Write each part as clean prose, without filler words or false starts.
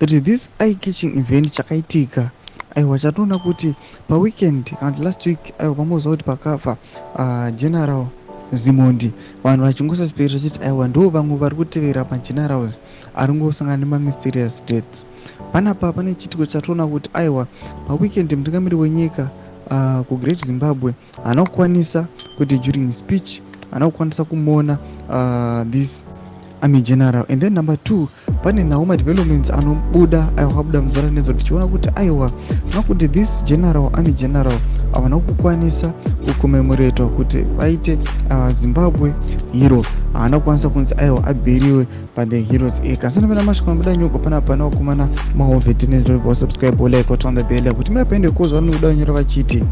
That this eye catching event chakaitika, aiwa, chatoona kuti paweekend kana kuti last week, aiwa, pamoziva kuti pakafa General Zimondi, vanhu vachingosuspect vachiti aiwa, ndo vamwe vari kutevera magenerals ari ngosangana nemamysterious deaths. Panapa pane chiitiko chatoona kuti aiwa, paweekend mutungamiri wenyika kuGreat Zimbabwe haana kukwanisa kuti during speech haana kukwanisa kumuona this army general. And then number two, pane nhau madevelopments anobuda, aiwa, akabuda muzuva nezo, tichiona kuti aiwa, tinoona kuti this general, army general, havana kukwanisa kucommemoratwa kuti vaite Zimbabwe hero. Haana kukwanisa kunzi aiwa, aburiwe pathe Heroes Acre. Asana pena masvika mabuda nyugo panapa pana vakomana mahovetinezosubscribe, like, on the bell kuti mira paende kozva vanobuda nyora vachiti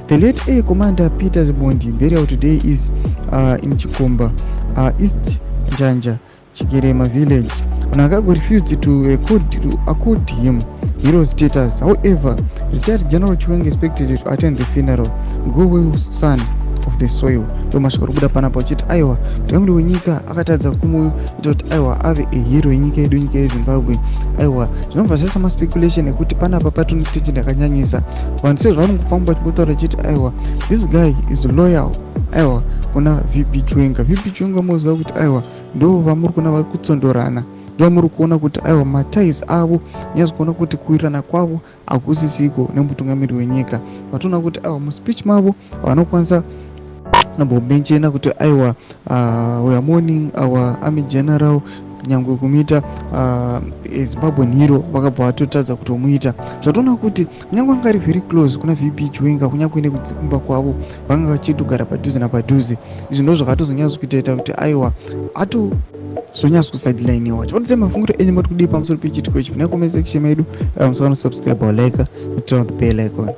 the late Air Commander Peter Zimondi burial today is in Chikomba East Njanja Chikerema village. Mnangagwa refused to accord him hero status. However, retired General Chiwenga expected to attend the funeral. Go well, son of the soil. Ndo mashoko ari kubuda panapa uchiti aiwa, mutungamiri wenyika akatadza kumuita kuti aiwa, ave ahero yenyika yedu, nyika yeZimbabwe. Aiwa, zvinobva zvaisa maspeculation ekuti panapa patone tension yakanyanyisa. Vanhu sezvo vanongofamba vachingotaura vachiti aiwa, this guy is loyal, aiwa, kuna VP Chiwenga. VP Chiwenga moziva kuti aiwa, ndo vamuri kuona vari kutsondorana, ndo vamuri kuona kuti aiwa, maties avo nyatso kuona kuti kuwirirana kwavo hakusisiko nemutungamiri wenyika. Vatoona kuti aiwa, muspeech mavo vanokwanisa nambomenchena kuti aiwa, we are mourning our army general, nyangwe kumuita Zimbabwean hero vakabva vatotadza kutomuita. Zvatoona kuti kunyange anga ari very close kuna VP Chiwenga, kunyange nekudzimba kwavo vanga vachitogara padhuze napadhuze, izvi ndo zvakatozonyatsa kuitaita kuti aiwa, atozonyatsa kusideliniwa. Chipatidze mafungiro enyu, mati kudii pamusoro pechiitiko ichi? Muna comment section medu. Musakana subscribe or like, turn on the bell icon.